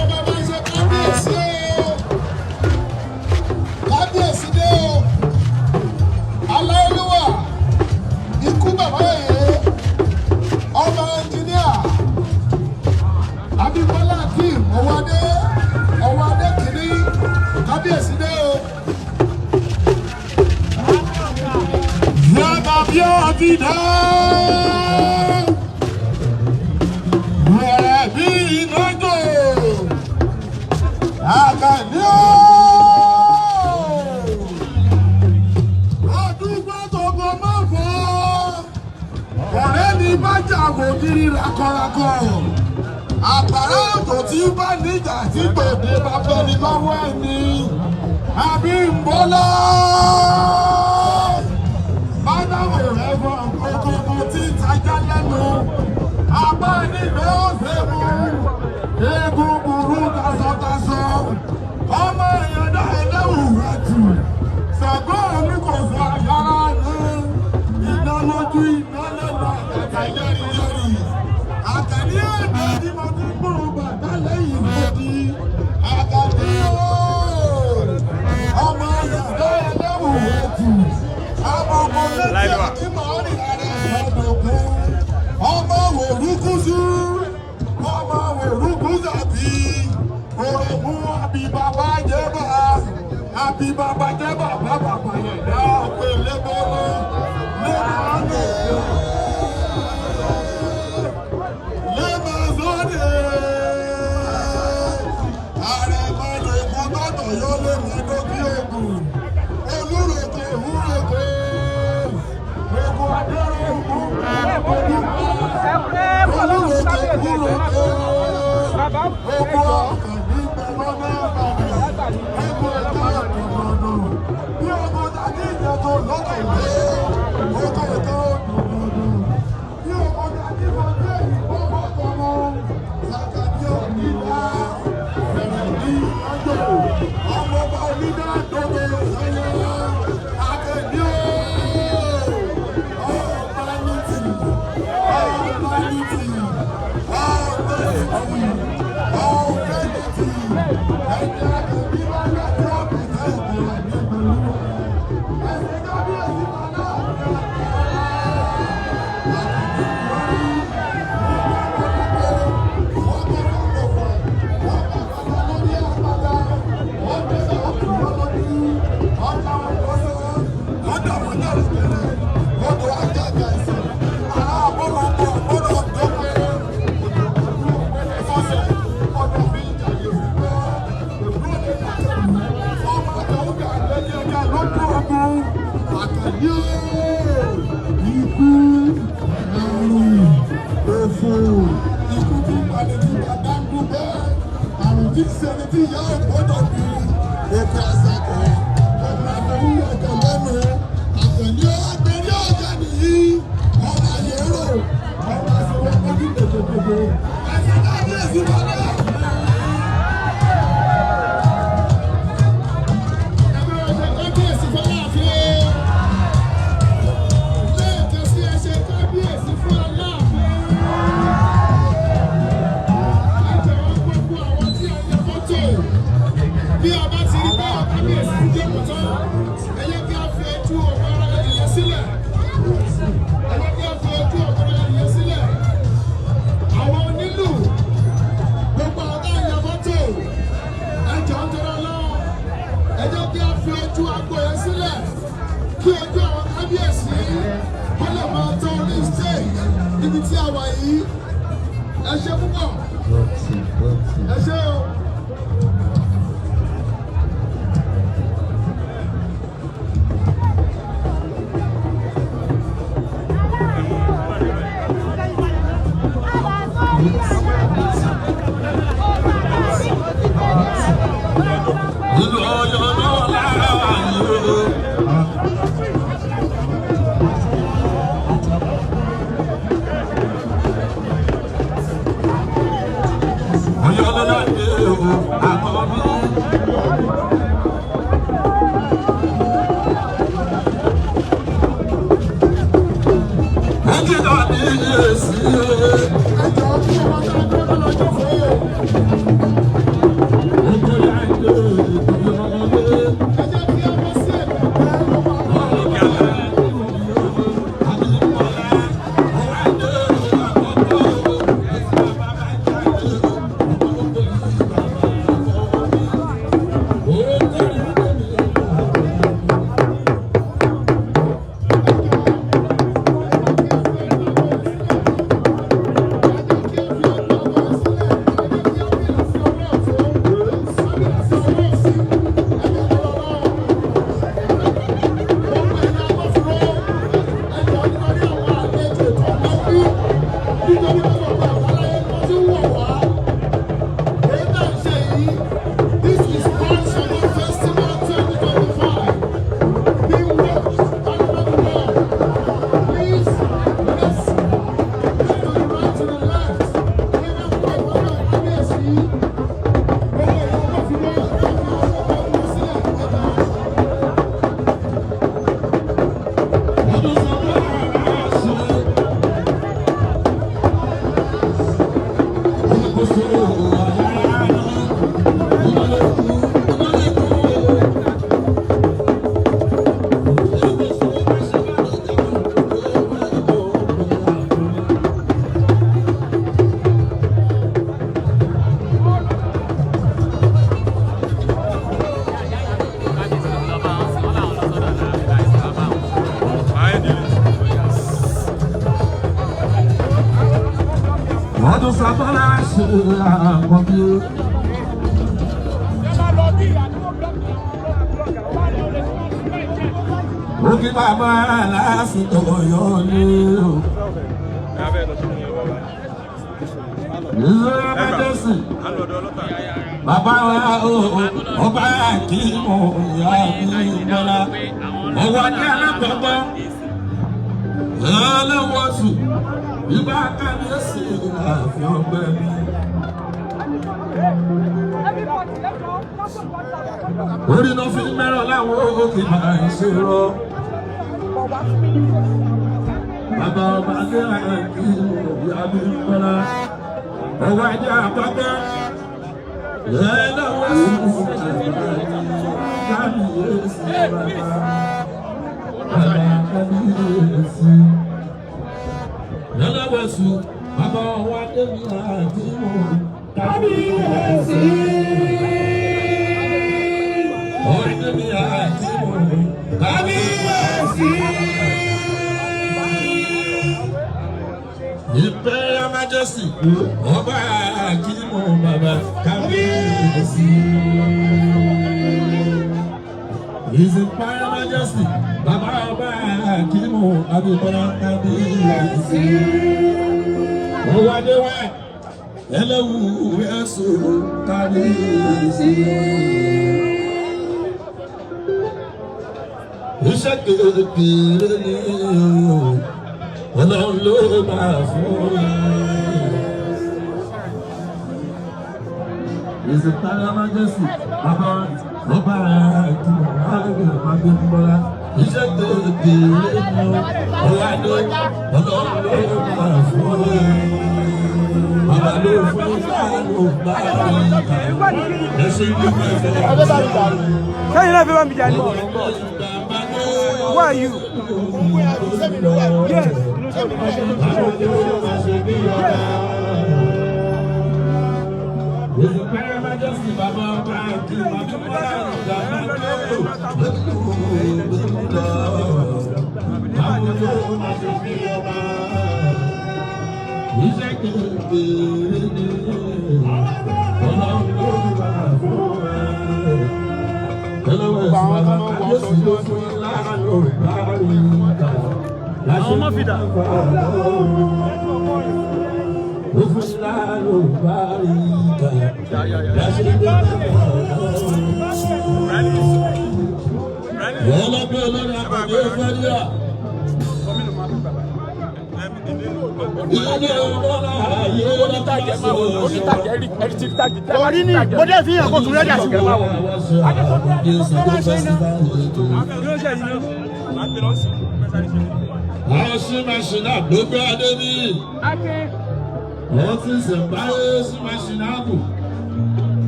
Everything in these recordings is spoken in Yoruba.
Kábíyèsí o, kábíyèsí dé o, aláìlúwà, ikú bàbá yèyé, ọba ẹnjìníà Abímbọ́lá Akeem Ọwọ́adé, Ọwọ́adé kìíní, kábíyèsí dé o. Yàrá bí ọtí dá. Wẹ̀rẹ̀ bí iná jò. Àkànní o! Àdúgbò tògo má fọ́. Ọ̀rẹ́ ni bá jà wò kiri rakọrakọ. Àgbàrá òjò tí bá níjà tí tòde bá fẹ́ ni lọ́wọ́ ẹni. Abímbọ́lá! Bádáwò rẹ̀ fọ kókókó tí tajà lẹ́nu. Abá nígbẹ́ ọ̀sẹ̀ mú. Eégún burú tasọ̀tasọ̀. Ọmọ èèyàn dá ẹlẹ́wù rẹ̀ tù. Ṣàgbọ́n olùkóso àyàrá ní. Iná lójú, iná lẹ́nu, àkàtà yẹ́rìyẹ́rì. Àkànní èdè tí mo ti gbúrú bàtà lẹ́yìn lòdì. Àkànní ooo. Ọmọ èèyàn dá ẹlẹ́wù rẹ̀ tù. Àbùkù méjì àti màárì rẹ̀ lọ́dọ̀kú. Ọmọ wòrúkúsú. Ọmọ wòrúkúsàbí. Òròmú àbí bàbá jẹ́ bá. Àbí bàbá jẹ́ bàbá bàbá yẹn dá ọ̀pẹ lẹ́bọ̀rọ̀. Lẹ́bọ̀rọ̀. Lẹ́bọ̀ sóde. Ààrẹ mọ́lẹ̀kùn tọ̀tọ̀ yóò lé mọ́dọ́kí ògùn. Olúròkè òwúròkè. Ogun adẹ́rẹ́ ògùn. Olúròkè òwúròkè. Ogun ọkàn gbígbẹ lọ́nà ìbàdàn. Ogun ẹ̀ka òdòdó. Bí ogun tàbí ìjẹ̀tò lókè lé. Ogun ẹ̀ka òdòdó. Bí ogun tàbí ìfọ̀jẹ́ ìfọwọ́kọ̀mọ́. Sàkàdé òdìdá. Bẹ̀rẹ̀ ní ọjọ́. Ọmọọba onídàá dòdò sẹ́yìn. Akẹ́ni ooo. Ọba ní tì. Ọba ní tì. Ọba ní tì. Ọba ní tì. Ẹ̀jẹ̀ akẹ́ni bá yẹ kí ọ̀pẹ̀ ìgbìmọ̀ ní pẹ̀lú. Ẹ̀sìn kábíyèsí bàbá. Ikú, àrùn, òfò, ikú tí balẹ̀ tí bàbá ń dúpẹ́, àrùn tí sẹ́ni tí ìyá ò gbọ́dọ̀ bí, òkè àṣàkọ̀, ọmọ àbẹ̀wò ọkọ̀ lẹ́nu, àtẹ̀lé ọgbẹ̀rẹ̀ ọjà nìyí, ọmọ àyẹ̀rò, ọmọ àṣewọ́ ojú gbogbogbò, ẹ̀sìn kábíyèsí bàbá. Kábíyèsí fọláàfin, lẹ́ẹ̀kan sí, ẹ ṣe kábíyèsí fún Aláàfin. Ẹ jọ̀wọ́, gbogbo àwọn tí a ya fọ́tò, bí a bá ti rí báwọn kábíyèsí ti jókòó tán, ẹ yẹ kí a fi ojú ọ̀pọ̀ ara ẹ̀yẹ sílẹ̀. Ẹ yẹ kí a fi ojú ọ̀pọ̀ ara ẹ̀yẹ sílẹ̀. Àwọn onílù, gbogbo àwọn tá a ya fọ́tò, ẹ jọ̀ọ́, ń tọrọ lọ́wọ́, ẹ jẹ́ kí a fi ojú agbo yẹn sílẹ̀ kí ojú àwọn kábíyèsí kó lè máa tó orí stage níbi tí a wà yìí. Ẹ ṣe púpọ̀, ẹ ṣe o. Ìlú Ọ̀yọ́ náà lára wà yìí o. Ọ̀yọ́ ló láyé o, àkọ́bí. Ẹnjìnà ní èsì. Ẹ jọ̀ọ́. This is Palm Sunday Festival 2025. Being watched all over the world. Please, let's look to the right, to the left. Kábíyèsí, gbogbo ìyá agbófinró, ẹ fi ọwọ́ kan wọn sílẹ̀, ẹ jọ̀ọ́. Ọdún sábàlá ṣe àkọ́bí. Òkè bàbá lásìkò yọ ní o. Ìṣòro Májèsì. Bàbá wa o, ọba Akíìmù ìyá mi Bọ́lá. Ọwọ́ ní alákọ̀ọ́kọ́. Ẹlẹ́wọ̀sù. Ìbá kábíyèsí àfi ọgbẹ́ mi. Orí náà fi mẹ́rọ̀ láwọn òkè máa ń ṣe rọ. Bàbá ọba ní Akíìmù ìyá mi Bọ́lá. Ọwọ́ ajé àkọ́kọ́. Ẹlẹ́wọ̀sù kábíyèsí bàbá. Bàbá kábíyèsí. Ẹlẹ́wọ̀sù bàbá ọwọ́ adé mi Akíìmù kábíyèsí. Ọ̀rẹ́ mi Akíìmù kábíyèsí. Imperial Majesty, Ọba Akíìmù bàbá kábíyèsí. His Imperial Majesty, Bàbá Ọba Akíìmù Abímbọ́lá kábíyèsí. Owó Adéwà, ẹlẹ́wù ẹ̀sùn kábíyèsí. Iṣẹ́ kékeré ni Ọlọ́run ló máa fún mi. His Imperial Majesty, Bàbá Ọba Akíìmù Abímbọ́lá. Iṣẹ́ kékeré ni owó adé Ọlọ́run ló máa fún mi. Bàbá ló fún ìlànà bá mi. Ẹ̀sìn ìdúpẹ́ fún Sẹ́yìn náà fi bá mi jà ní. Who are you? Yes. His Imperial Majesty, Bàbá Ọba Akíìmù Abímbọ́lá, Iṣẹ́ kékeré ni Ọlọ́run ló máa fún wa. Ẹlọ́wọ̀ ẹ̀sùn bàbá kábíyèsí ló fún láàánú ìbáríkà. Àwọn ọmọ fìdá. Ó fún láàánú ìbáríkà. Láṣẹ Ọlọ́bí olórí akọ̀dé fẹ́ríà. Ilé ọlọ́lá ayé Orí ni mo dé fi hàn kó tún rẹ́dí àsìkò. Àwọn sí màṣínà gbogbo adé ní. Ó ti ṣẹ̀ǹbáyé sí Máṣínáàbù.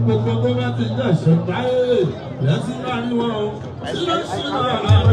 Gbogbo tó bá ti jẹ́ ṣẹ̀ǹbáyé lẹ́sìn máa rí wọn o. Sílẹ̀ sílẹ̀ àárẹ̀.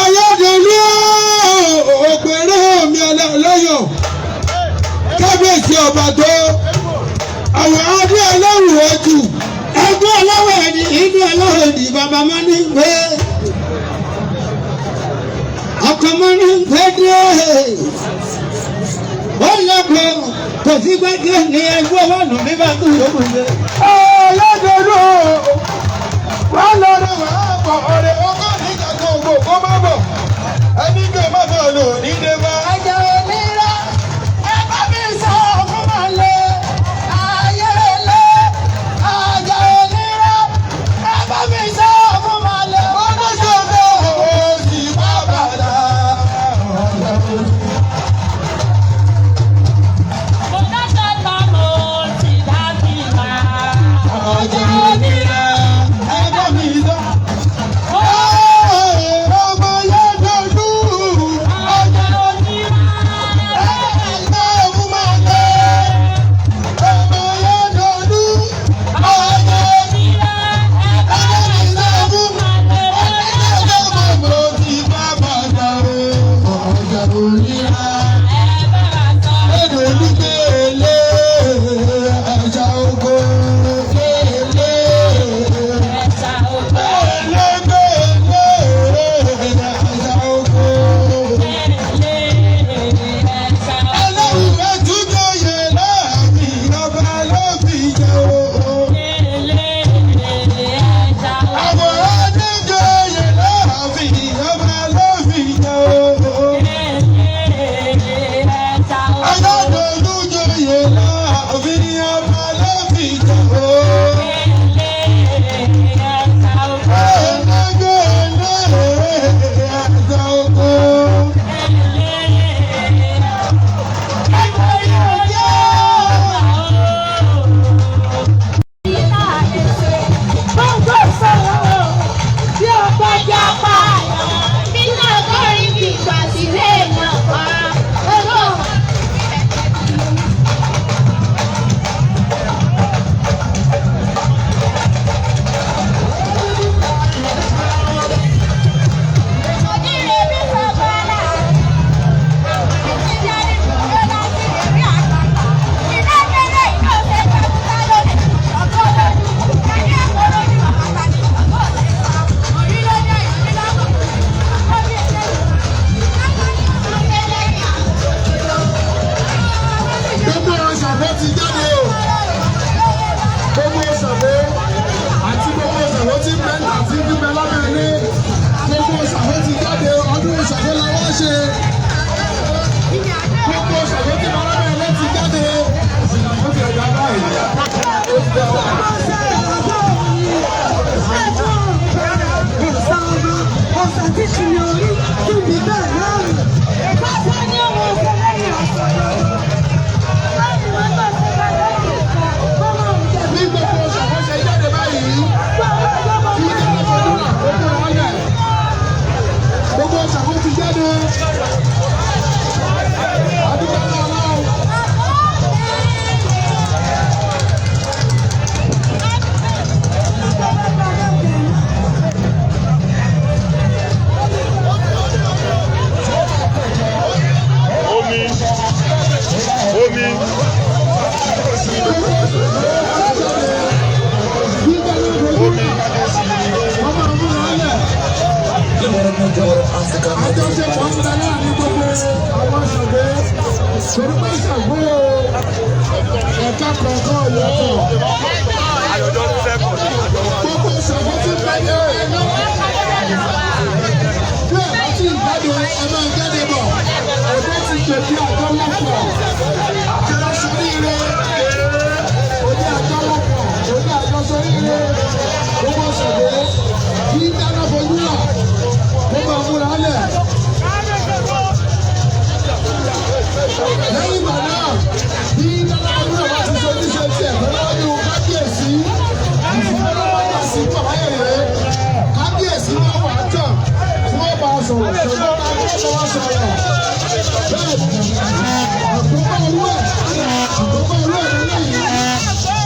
Ayọ̀dẹ̀lú. ọba tó. Àwọn adé ọlọ́run ojú. Ẹgbẹ́ ọlọ́wọ́ ẹni inú ọlọ́wọ́ ẹni bàbá máa ní pé ọkọ̀ máa ní pé dé. Ó lọ́kọ̀ kò sí pé dé ní ẹgbẹ́ ọlọ́run mi bá kú yòókù ṣe. Ọlọ́dọọdún wà lọ́dọ̀ wà á bọ̀ ọ̀rẹ́ ọkọ̀ nígbà gbogbo kó má bọ̀. Ẹni gbé má bọ̀ lò ní dé bá. Ẹ̀jẹ̀ òmìnira ẹ bá mi sọ fún màlẹ́ ayé lé. Ẹ̀jẹ̀ òmìnira ẹ bá mi sọ fún màlẹ́. Ọdún ṣòfò òsì má bàdà. Ọjọ́ òmìnira ẹ bá mi sọ. Ọmọ yẹn dọdún. Ọjọ́ Ní gbogbo ṣàkóso jáde báyìí, kí ní ọjọ́ náà ó kúrò wáyà. Gbogbo ṣàkóso ti jáde. Àdúgbò náà lọ́wọ́. Omi. Omi. Àjọṣepọ̀ ń bẹ láàrin gbogbo àwọn ṣàgbé torí pé ṣàgbó ẹ̀ka kọ̀ọ̀kan yàtọ̀. Gbogbo ṣàgbó ti ń bẹ ní ẹ̀rọ. Bí ẹ̀ bá ti jáde, ẹ máa jáde bọ̀. Ẹ̀gbẹ́ ti tètè àjọlọ́pọ̀. Àjọ sóríire. Òní àjọlọ́pọ̀. Òní àjọ sóríire. Gbogbo ṣàgbó kí dáná fojú rà. Kó máa múra lẹ̀. Lẹ́yìn ìgbà náà, bí dáná fojú rà bá ti ṣe oníṣe tiẹ̀ lọ́wọ́dún kábíyèsí. Ìfowópamọ́ sí bàbá yẹ̀yẹ́. Kábíyèsí náà wà á tàn tí wọ́n bá a sọ̀rọ̀ ṣùgbọ́n bá a bá a sọ̀rọ̀. Bẹ́ẹ̀ ni, àkókò irú ẹ̀ àkókò irú ẹ̀ lélẹ́yìí.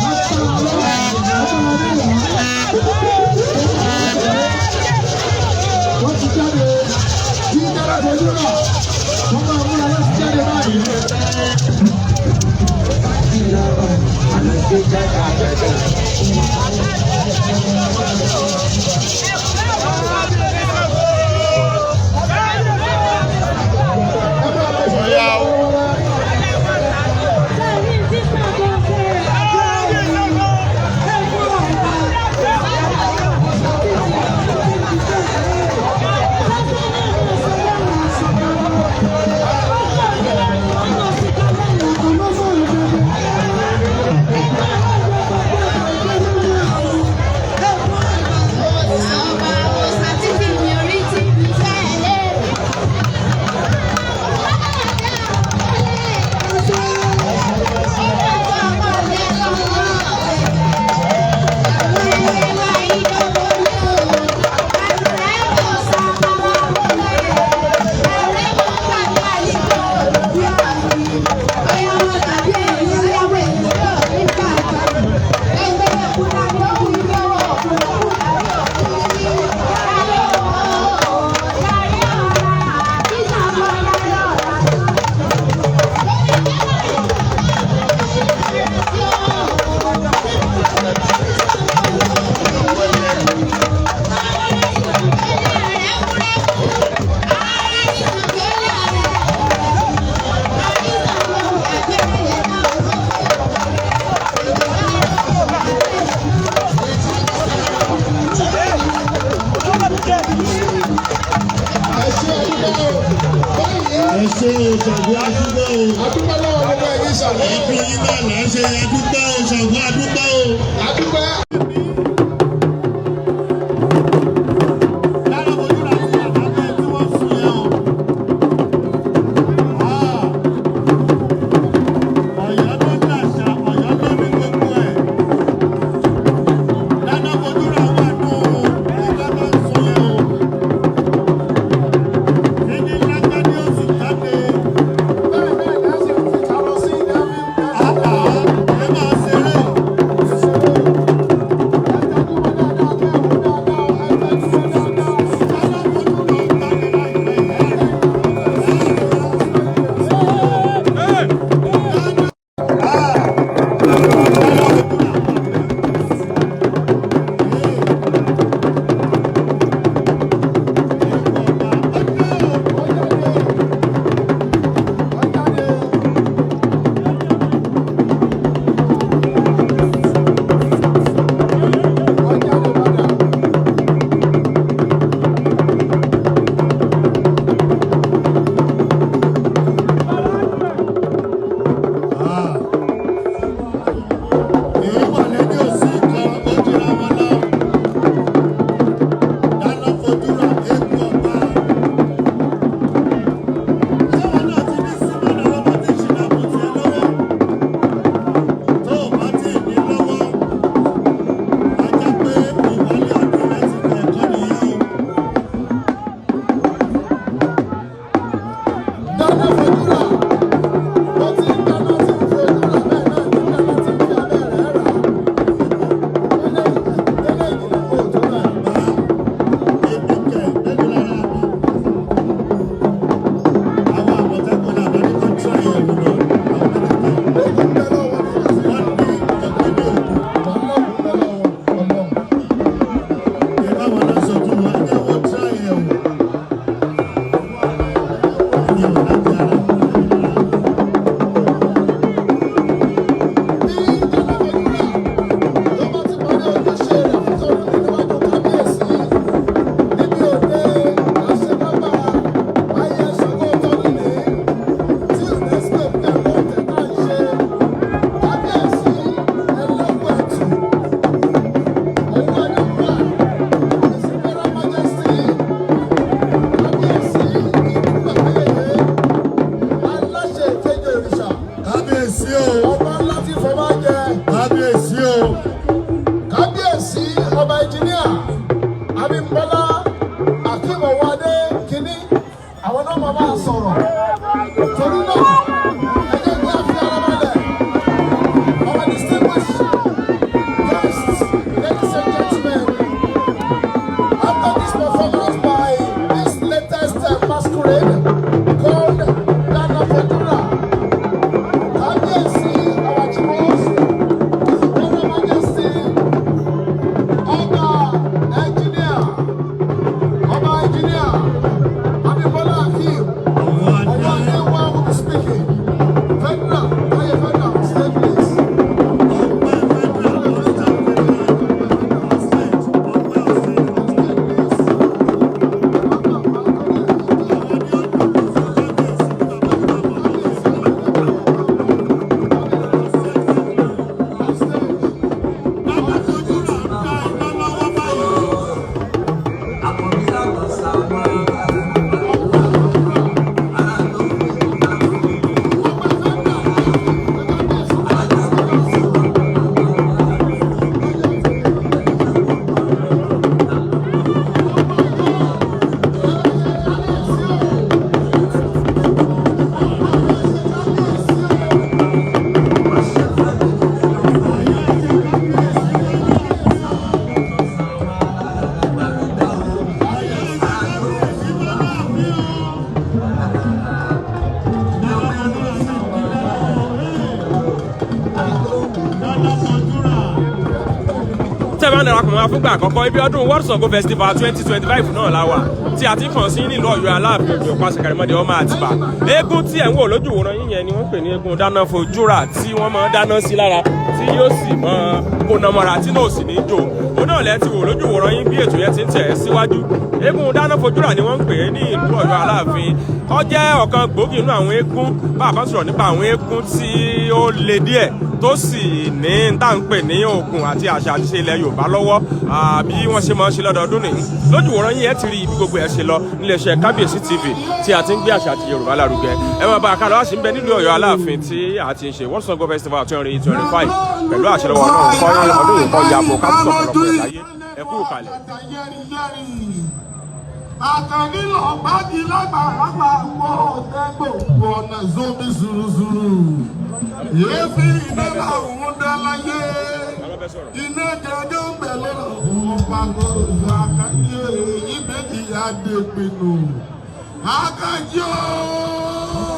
Láti ọlọ́run ọlọ́run wọ́n ti jáde kí dára fojú rà wọ́n máa múra láti jáde báyìí. Ọ̀yá o. Ẹ ṣe Ṣàngó, adúgbò o. Adúpẹ́ lọ́wọ́ gbogbo ẹ̀yin Ṣàngó. Ọdún yín náà là ń ṣe. Adúgbò o, Ṣàngó, adúgbò o. Adúpẹ́. Lára ojú ra sí àdájọ́ tí wọ́n sùn yẹn o. Ọ̀yọ́ ló làṣà, Ọ̀yọ́ ló ní gbogbo ẹ̀. Dáná fojú ra wà nù ẹgbẹ́ tó ń sùn yẹn o. Kíni lágbádé ó sì jáde. Bẹ́ẹ̀ náà ni a sì fi kàrọ̀ sí ní àmì. Àpá ẹ máa ṣeré. Dáná fojú ra ó jáde láìpẹ́ yìí. Èyí wà lẹ́ni òsì kan ó jura wọn lọ. Dáná fojú ra eégún ọba. Ṣé wọn náà ti ní símọ́nà ọlọ́mọ tí ṣìnàbù tiẹ̀ lọ́wọ́? Tó o bá tí ì ní lọ́wọ́, a jẹ́ pé ìwọlé ọdún rẹ ti bẹ̀rẹ̀ kọ́ nìyẹn o. Dáná fojúra, ó ti ń dáná tí ń fojúra, bẹ́ẹ̀ náà ní dáná tí ń fi abẹ́ rẹ̀ rà. Tẹ́lẹ̀ ìjìnlẹ̀ kò tó rà. Èmi kẹ̀ mélòó lára mi. Àwọn Àmọ̀tẹ́kùn náà bá ní kọ́ tíráyẹ̀ wò lọ. Àwọn mẹ́tẹ̀ẹ̀ta. Ogun bẹ́ lọ́wọ́ ní ìsìn. Wọ́n ní ọ̀pẹ ní òkú. Wàhálà ogun bẹ́ lọ́wọ́ Ọlọ́run. Ìbáwọn náà sọ̀tún wọn, ẹ jẹ́ wọ́n tíráyẹ̀ wò. Èmi ò láti ara mi lára. Bí dáná fojúra tó bá ti parí ojúṣe rẹ̀ fún tọdún níwájú kábíyèsí níbi òde àṣekágbá ayé Ṣàngó tọdún ní tí UNESCO pẹ̀lú ọ̀tẹ̀ tá à ń ṣe, kábíyèsí ẹlẹ́wẹ̀tù owó ẹlẹ́wà, His Imperial Majesty kábíyèsí ìdúgbàgbéyé, aláṣẹ ìkejì òrìṣà, Kábíyèsí o, ọba ńlá tí fọba jẹ. Kábíyèsí o. Kábíyèsí ọba ẹnjìníà Abímbọ́lá Akínwọ̀wádé kínní, àwọn náà máa máa sọ̀rọ̀. Torí náà, ẹ jẹ́ kí a fi ara balẹ̀. Our distinguished guests, ladies and gentlemen, after this performance by this latest masquerade called Dana Fodura, Kábíyèsí, our chief host, Darapọ̀ mọ́ wa fúngbà àkọ́kọ́, ibi ọdún World Sango Festival 2025 náà la wà tí a ti ń kàn sí nílùú Ọ̀yọ́ Aláàfin Òjò Pàṣẹ Kàrìmọ́dé ọmọ Àtìbà. Eégún tí ẹ̀ ń wò lójú wòran yín yẹn ni wọ́n pè ní eégún dáná fojúrà, tí wọ́n máa dáná sí lára tí yóò sì mọ kóná mọ́ra tí náà sì ní jò. Òun náà lẹ́ ti wò lójú wòran yín bí ètò yẹn ti ń tẹ̀ síwájú. Eégún dáná fojúrà ni wọ́n ń pè é ní ìlú Ọ̀yọ́ Aláàfin. Ó jẹ́ ọ̀kan gbòógì nínú àwọn eégún. Bá a bá sọ̀rọ̀ nípa àwọn eégún tí ó le díẹ̀ tó sì ní tá à ń pè ní oògùn àti àṣà àti ṣe ilẹ̀ Yorùbá lọ́wọ́, bí wọ́n ṣe máa ń ṣe lọ́dọọdún nìyí. Lójú wòran yín, ẹ ti rí ibi gbogbo ẹ̀ ṣe lọ níléeṣẹ́ Kábíyèsí TV tí a ti ń gbé àṣà àti Yorùbá lárugẹ. Ẹ máa bá a kálọ, a sì ń bẹ nílùú Ọ̀yọ́ Aláàfin tí a ti ń ṣe World Sango Festival 2025 pẹ̀lú àṣẹ lọ́wọ́ náà. Kọ́ ọdún yìí kọ́ yàgò ká tó sọ̀pọ̀lọpọ̀ ẹ̀ láyé. Ẹ kú kalẹ̀. Àkànní lọ gbági lágbàlagbà wọ ọ̀tẹ́gbò ọ̀nà zomi zuruzuru. Èéfín iná làwọn dá láyé. Iná gẹ́gẹ́ ń bẹ̀ lọ́rọ̀ ọba gbọ́dọ̀. Àkànní èyí méjì adé pinnu. Àkànní ooo.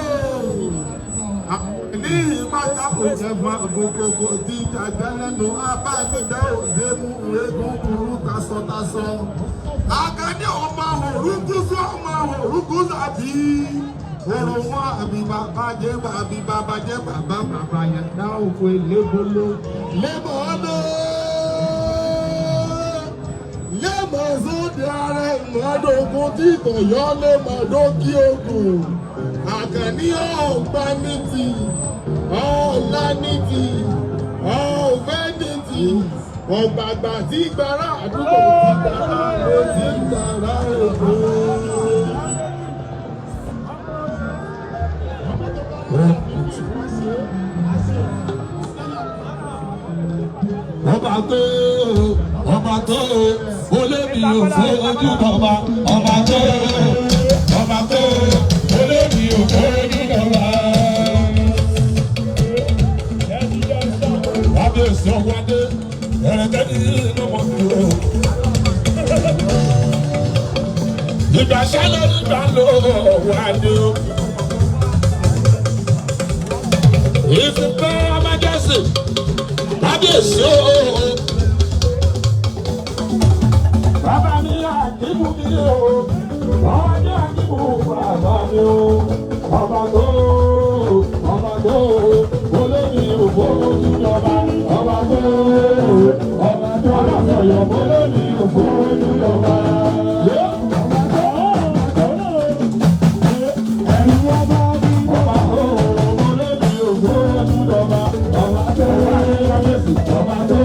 Ní ìpátá òjẹ̀fọn gbogbogbò tí jàjẹ́ lẹ́nu abánidá òde mú eégún burú tasọtasọ. Àkànní ọmọ òrùkúsù, ọmọ òrùkúsù àbí òrùn àbí bàbá jẹ́ àbí bàbá jẹ́ bàbá bàbá yẹn dá òkú elébolo lébọ̀ ọdún lẹ́mọ̀ sóde ara ìmọ̀ọ́dógún tí ìtọ̀yọ́ lẹ́mọ̀ọ́dókí ogun. Àkànní ọ̀gbá ní ti ọ̀la ní ti ọ̀fẹ́ ní ti ọ̀gbàgbà tí gbàrà àdúgbò tí gbàrà ló ti gbàrà èkó. Ọba tó, ọba tó olómi ò fojú bọba. Ọba tó, ọba tó olómi ò fojú bọba. Kábíyèsí ọwádé ẹ̀rẹ̀kẹ́ ní lọ́mọ dúró. Ìgbà sálọ nígbà ló wà dé o. Ìfipá amájẹ́sì kábíyèsí o. Bàbá mi àdìmú mi o, ọjọ́ àdìmú bàbá mi o. Ọba tó, ọba tó, olómi òfò ojújọba. Ọba tó, ọba tó, aláfọyọ̀ olómi òfò ojújọba. Ọba tó, olómi òfò ojújọba. Ọba tó, ọba tó,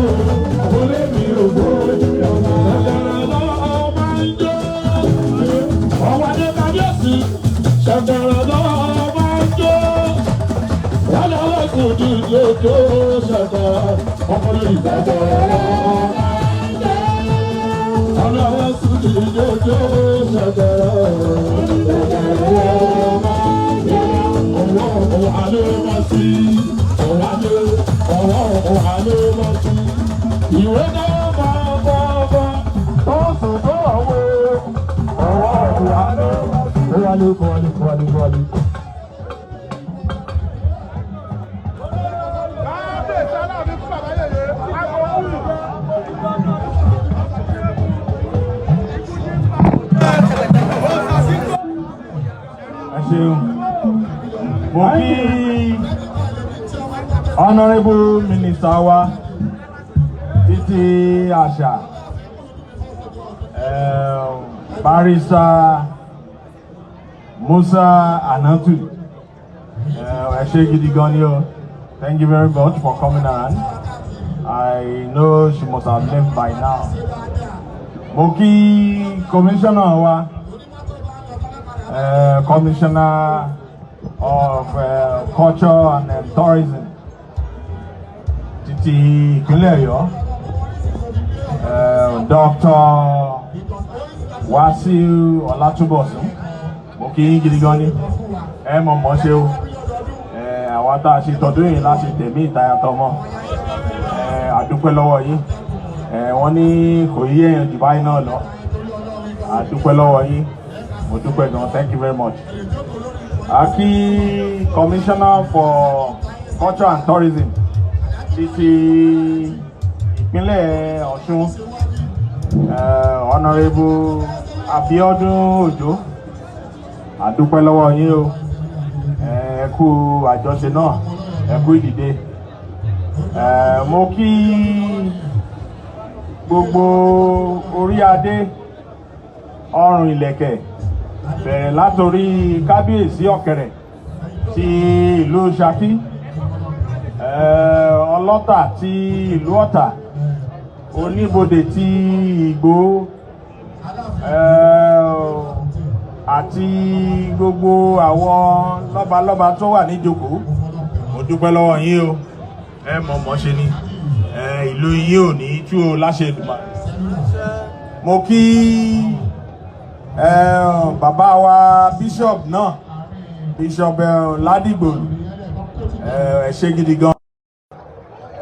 olómi òfò ojújọba. Ṣẹ̀kẹ̀rẹ̀ lọ́wọ́ máa ń jó. Ọba ní kábíyèsí. Ṣẹ̀kẹ̀rẹ̀ lọ́wọ́ máa ń jó. Wọ́n lọ́wọ́ kò dùn lójó ṣẹ̀kẹ̀rẹ̀. Ọkọ lórí ṣẹ̀kẹ̀rẹ̀ lọ́wọ́ máa ń jó. Ọlọ́wọ́ sùn lójó ṣẹ̀kẹ̀rẹ̀. Ṣẹ̀kẹ̀rẹ̀ lọ́wọ́ máa ń jó. Ọwọ́ ọ̀hà ló máa sí. Ọ̀hà ló, ọwọ́ ọ̀hà ló máa sí. Ìwé náà máa bọ́ bọ́. Ó sùn tó ọ̀wọ́. Ọwọ́ ọ̀hà ló máa sí. Ó wà ló kọ́ wálé kọ́ wálé kọ́ wálé. Kábíyèsí Aláàfin fún bàbá yèyé àgọ́. Ẹ ṣeun. Mo kí honourable minister wa títí àṣà, Barrister Musa Anatu. Ẹ ṣé gidi gan ni o. Thank you very much for coming around. I know she must have left by now. Mo kí commissioner wa, Commissioner of Culture and Tourism títí ìpínlẹ̀ Ọ̀yọ́, Dr. Wasiu Ọlátúbọ̀sún. Mo kí yín gidi gan ni. Ẹ mọ̀ mọ́ ṣe o. Àwa tá a ṣe tọdún yìí láti tẹ̀mí ìtayà tọmọ. A dúpẹ́ lọ́wọ́ yín. Wọ́n ní kò yí èèyàn jù báyìí náà lọ. A dúpẹ́ lọ́wọ́ yín. Mo dúpẹ́ gan. Thank you very much. A kí Commissioner for Culture and Tourism títí ìpínlẹ̀ Ọ̀ṣun. Honourable Abiodun Ojo, àdúpẹ́ lọ́wọ́ yín o. Ẹ kú àjọṣe náà, ẹ kú ìdìde. Mo kí gbogbo orí adé, ọrùn ìlẹ̀kẹ̀, bẹ̀rẹ̀ látòrí Kábíyèsí Ọ̀kẹ̀rẹ̀ ti ìlú Ṣakí, Ọlọ́tà ti ìlú Ọ̀tà, Oníbodè ti Ìgbò, àti gbogbo àwọn lọ́balọ́ba tó wà níjókòó. Mo dúpẹ́ lọ́wọ́ yín o. Ẹ mọ̀ mọ́ ṣe ni ìlú yín ò ní tú o, láṣẹ Èdùmàrè. Mo kí bàbá wa bishop náà, Bishop Ládìgbòlù. Ẹ ṣé gidi gan,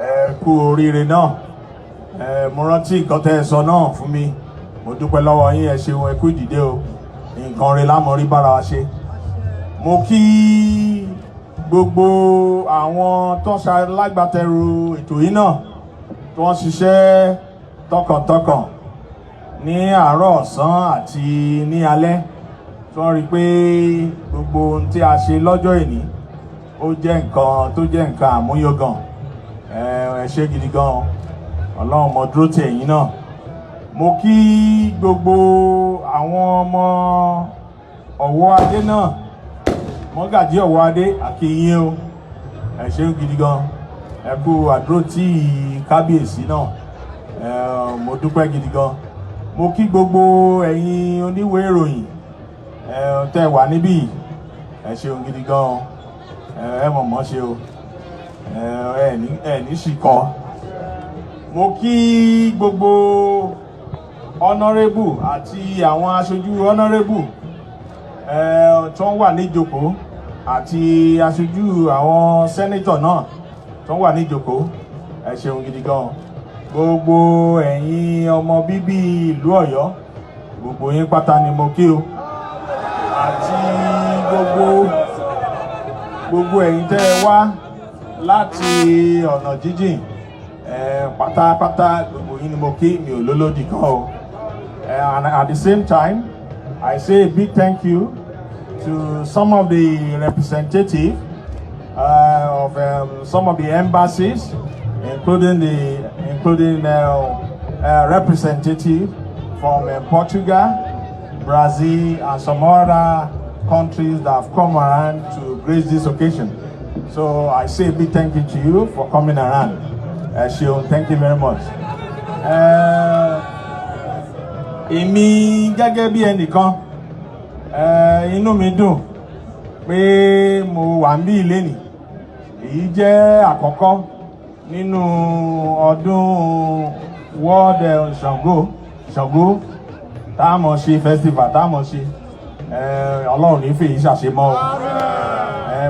ẹ kú oríire náà. Mo rántí nǹkan tẹ́ ẹ sọ náà fún mi. Mo dúpẹ́ lọ́wọ́ yín, ẹ ṣeun, ẹ kú ìdìde o. Nǹkan rẹ̀ lámọ̀rí bára wa ṣe. Mo kí gbogbo àwọn tó ń ṣalágbàtẹrù ètò yìí náà, tó ń ṣiṣẹ́ tọkàntọkàn ní àárọ̀, ọ̀sán àti ní alẹ́, tí wọ́n rí i pé gbogbo ohun tí a ṣe lọ́jọ́ ìní, ó jẹ́ nǹkan tó jẹ́ nǹkan àmúyangàn. Ẹ ṣé gidi gan, Ọlọ́run mọ dúró tì ẹ̀yin náà. Mo kí gbogbo àwọn ọmọ Ọ̀wọ́ Adé náà, Mọ́gàjí Ọ̀wọ́ Adé, àkí yín o. Ẹ ṣé gidi gan, ẹ kú àdúró tí kábíyèsí náà. Mo dúpẹ́ gidi gan. Mo kí gbogbo ẹ̀yin oníwèé ìròyìn tẹ́ wà níbí. Ẹ ṣeun gidi gan, ẹ mọ̀ mọ́ ṣe o, ẹ ní ṣìkọ́. Mo kí gbogbo honourable àti àwọn aṣojú honourable tó ń wà níjókòó, àti aṣojú àwọn senator náà tó ń wà níjókòó. Ẹ ṣeun gidi gan. Gbogbo ẹ̀yin ọmọ bíbí ìlú Ọ̀yọ́, gbogbo yín pátá ni mo kí o, àti gbogbo ẹ̀yin tẹ́ ẹ wá láti ọ̀nà jíjìn pátápátá, gbogbo yín ni mo kí. Mi ò lólódì kan o. And at the same time, I say a big thank you to some of the representatives of some of the embassies, including representative from Portugal, Brazil, and some other countries that have come around to grace this occasion. So I say a big thank you to you for coming around. Ṣeun, thank you very much. Èmi gẹ́gẹ́ bí ẹnìkan, inú mi dùn pé mo wà níbí lénìí. Èyí jẹ́ àkọ́kọ́ nínú ọdún World Ṣàngó tá a mọ̀ ṣe, festival tá a mọ̀ ṣe. Ọlọ́run ní fèyí ṣàṣemọ́ o.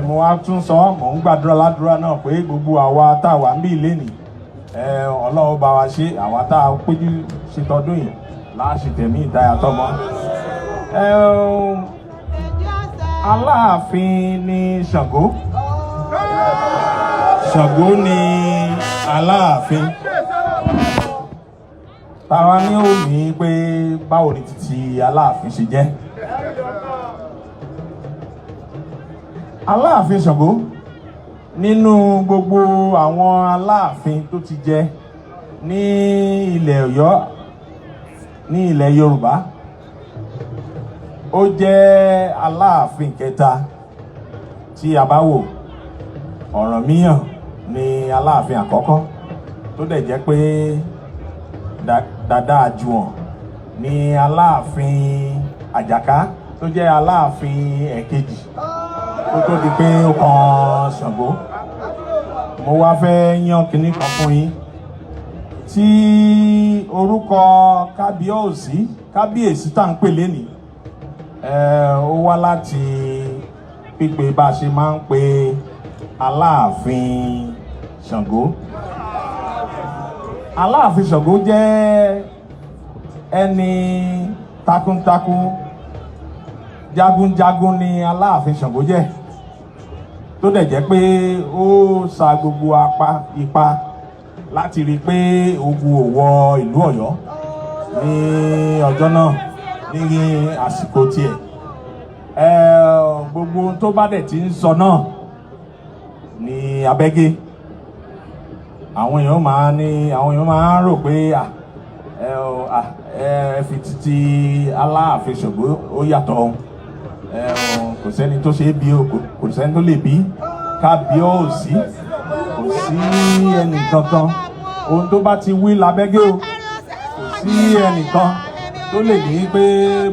Mo wá tún sọ, mò ń gbàdúrà ládùúrà náà pé gbogbo àwa tá a wà níbí lénìí, Ọlọ́run bá wa ṣe. Àwa tá a péjú ṣe tọdún yìí láàṣì tẹ̀mí ìtayà tọmọ. Aláàfin ní Ṣàngó, Ṣàngó ní Aláàfin. Táwa ní ó ní pé báwo ni títí Aláàfin ṣe jẹ́? Aláàfin Ṣàngó, nínú gbogbo àwọn Aláàfin tó ti jẹ ní ilẹ̀ Ọ̀yọ́, ní ilẹ̀ Yorùbá, ó jẹ́ Aláàfin kẹta. Tí a bá wò, Ọ̀rànmíyàn ní Aláàfin àkọ́kọ́, tó dẹ̀ jẹ́ pé Dàdá Àjùwọ̀n ní Aláàfin Àjàká, tó jẹ́ Aláàfin ẹ̀kejì, kó tó di pé ó kan Ṣàngó. Mo wá fẹ́ yan kinní kan fún yín tí orúkọ kábíyèsí, kábíyèsí tá à ń pè lénìí, ó wá láti pípe bá a ṣe máa ń pe Aláàfin Ṣàngó. Aláàfin Ṣàngó jẹ́ ẹni takuntakun, jagunjagun ni Aláàfin Ṣàngó jẹ́, tó dẹ̀ jẹ́ pé ó sa gbogbo apá ipa láti rí i pé ogun ò wọ ìlú Ọ̀yọ́. ní ọjọ́ náà ní àsìkò tiẹ̀. Gbogbo ohun tó bá dẹ̀ ti ń sọ náà ní abẹ́gẹ́, àwọn èèyàn máa ní, àwọn èèyàn máa ń rò pé à ẹ ọ à ẹ fi títí Aláàfin Ṣàngó ó yàtọ̀ o. Ẹ ọ, kò sẹ́ni tó ṣe é bí o, kò sẹ́ni tó lè bí kábíọ́ọ̀sí, kò sí ẹnì kankan. Ohun tó bá ti wí lábẹ́gẹ́ o, kò sí ẹnìkan tó lè ní pé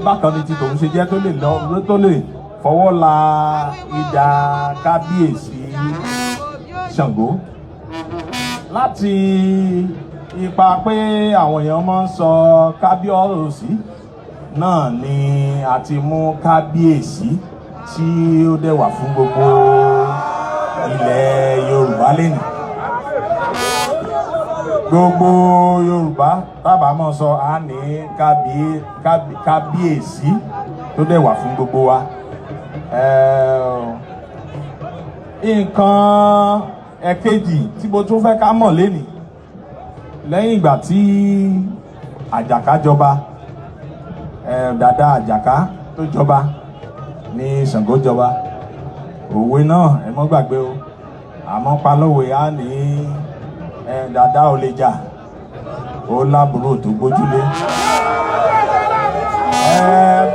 bákan ni ti tòun ṣe jẹ́, tó lè lọ, tó lè fọwọ́ la idà kábíyèsí Ṣàngó. Láti ipa pé àwọn èèyàn máa ń sọ kábíọ́ọ̀sí náà ni a ti mú kábíyèsí tí ó dẹ̀ wà fún gbogbo ilẹ̀ Yorùbá lẹ́nu. Gbogbo Yorùbá tábà mọ̀ sọ, á ní kábíyèsí tó dẹ̀ wà fún gbogbo wa. Nǹkan ẹ̀kejì tí mo tún fẹ́ ká mọ̀ lénìí, lẹ́yìn ìgbà tí Àjàká jọba, dàda Àjàká tó jọba ní Ṣàngó jọba. Òwe náà, ẹ mọ́ gbàgbé o, àmọ́ palówe á ní dàda ò lè jà, ó lábúrò tó gbójúlé.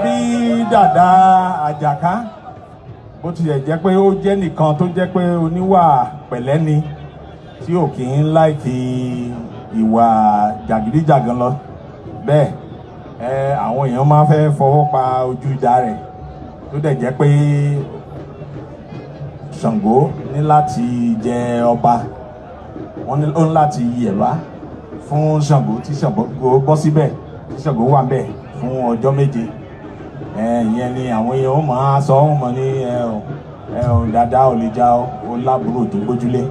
Bí dàda Àjàká bó tilẹ̀ jẹ́ pé ó jẹ́ nìkan tó jẹ́ pé oníwà pẹ̀lẹ́ ni, tí ò kì í like ìwà jàgídíjàgan lọ bẹ́ẹ̀, àwọn èèyàn máa fẹ́ fọwọ́ pa ojú ìjà rẹ̀, tó dẹ̀ jẹ́ pé Ṣàngó ní láti jẹ ọba, wọ́n ní ó ní láti yẹ̀bá fún Ṣàngó, tí Ṣàngó bọ́ síbẹ̀, tí Ṣàngó wà bẹ́ẹ̀ fún ọjọ́ 7. Ìyẹn ni àwọn èèyàn ó máa sọ ọ́n mọ́ ní ẹ ò ẹ ò dáadáa ò lè já ó lábúrò tó gbójúlé.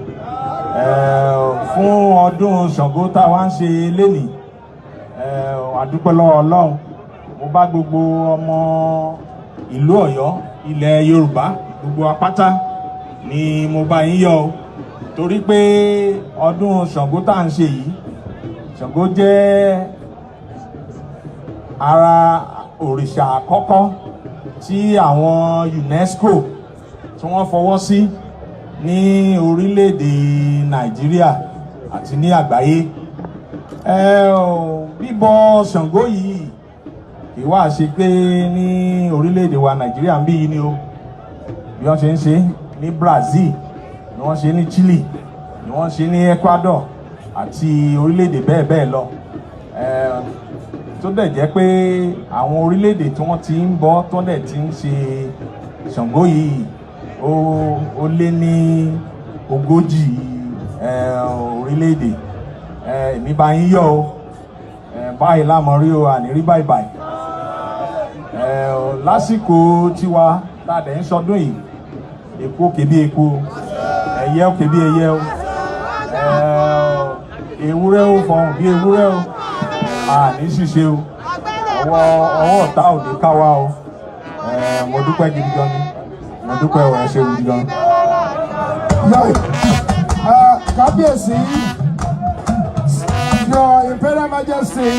Fún ọdún Ṣàngó tá a wá ń ṣe lénìí, a dúpẹ́ lọ́wọ́ Ọlọ́run. Mo bá gbogbo ọmọ ìlú Ọ̀yọ́, ilẹ̀ Yorùbá, gbogbo apáta ni mo bá yín yọ̀ o, torí pé ọdún Ṣàngó tá à ń ṣe yìí, Ṣàngó jẹ́ ara òrìṣà àkọ́kọ́ tí àwọn UNESCO tí wọ́n fọwọ́ sí ní orílẹ̀-èdè Nàìjíríà àti ní àgbáyé. Bíbọ Ṣàngó yìí kì í wá ṣe pé ní orílẹ̀-èdè wa Nàìjíríà ń bí yìí ni o. Bí wọ́n ṣe ń ṣe ní Brazil ni wọ́n ṣe ní Chile, ni wọ́n ṣe ní Ecuador àti orílẹ̀-èdè bẹ́ẹ̀ bẹ́ẹ̀ lọ, tó dẹ̀ jẹ́ pé àwọn orílẹ̀-èdè tí wọ́n ti ń bọ́, tó dẹ̀ ti ń ṣe Ṣàngó yìí, ó lé ní 40 orílẹ̀-èdè. Èmi bá yín yọ̀ o. Báyìí lámọ̀ rí o, àní rí báyìí báyìí. Lásìkò tiwa tá a dẹ̀ ń sọdún yìí, eku ó ké bí eku o, ẹyẹ ó ké bí ẹyẹ o, ewúrẹ́ ó fọhùn bí ewúrẹ́ o. Àní ṣìṣe o, ọwọ́ ọ̀tá ò ní ká wa o. Mo dúpẹ́ gidi gan ni, mo dúpẹ́ o, ẹ ṣé gidi gan. Kábíyèsí, Your Imperial Majesty.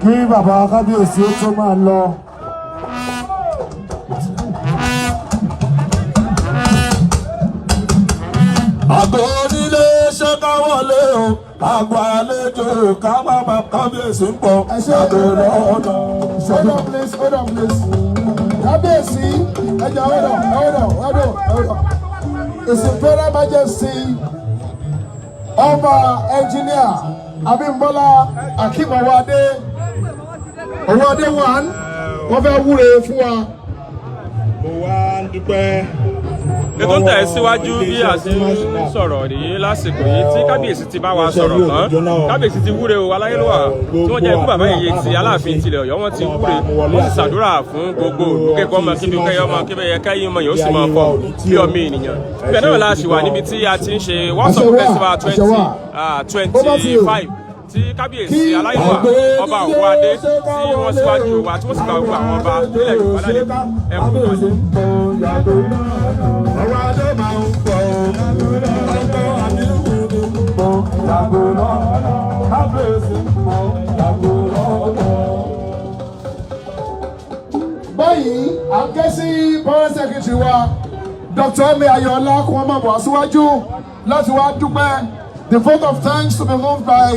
Kí bàbá kábíyèsí ó tó máa lọ. Àgọ́ onílé ṣé ká wọlé o, àgọ́ àlejò ká má má, kábíyèsí ń bọ̀. Ẹ ṣé. Àgọ́ lọ́nà. Hold on, please, hold on, please. Kábíyèsí, ẹ jọ̀ọ́, hold on, hold on, hold on, hold on. His Imperial Majesty Ọba Engineer Abímbọ́lá Akeem Owóadé, Owóadé one, wọ́n fẹ́ wúre fún wa. Mo wá ń dúpẹ́. Ètò ń tẹ̀ síwájú bí a ṣe ń sọ̀rọ̀ ní lásìkò yìí tí kábíyèsí ti bá wa sọ̀rọ̀ tán. Kábíyèsí ti wúre o. Aláyélúwà tí wọ́n jẹ́ ikú bàbá yèyé ti Aláàfin tilẹ̀ Ọ̀yọ́, wọ́n ti wúre, wọ́n sì ṣàdúrà fún gbogbo olùkẹ́kọ̀ọ́ ọmọ kíbi kẹ́yọ́ ọmọ kíbi ẹ̀yẹ kẹ́yìn ọmọ yóò sì máa fọ̀ bí ọmọ ènìyàn. Bẹ́ẹ̀ náà la ṣì wà níbi tí a ti ń ṣe World Festival 2025 tí kábíyèsí aláyélúwà Ọba Òwúadé tí wọ́n síwájú wa, tí wọ́n sì gba gbogbo àwọn ọba nílẹ̀ Yorùbá lálejò. Ẹkùn Kábíyèsí ń bọ̀ yàgò ọwọ́ adé máa ń bọ̀ ọkọ̀ àdínkù ní ń bọ̀ yàgò lọ́nà. Kábíyèsí ń bọ̀ yàgò lọ́nà. Báyìí, à ń ké sí permanent secretary wa, Dr. Emi Ayọ̀ọ́lá, kí wọ́n máa bọ̀ wá síwájú láti wá dúpẹ́. The vote of thanks to be moved by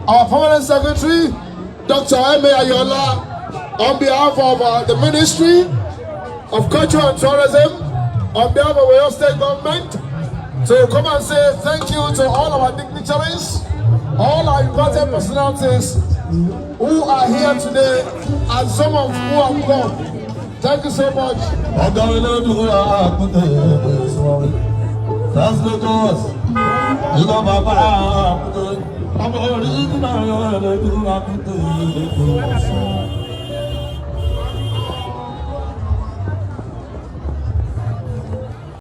our permanent secretary, Dr. Emi Ayọ̀ọ́lá, on behalf of the Ministry of Culture and Tourism, on behalf of Oyo State Government, to come and say thank you to all our dignitaries, all our invited personalities who are here today, and some of who have come. Thank you so much. Ọ̀gá olódùn àkútè sọ̀rọ̀ South Lagos ìlọ bàbá àkútè ọmọ orí nínú olódùn àkútè sọ̀rọ̀.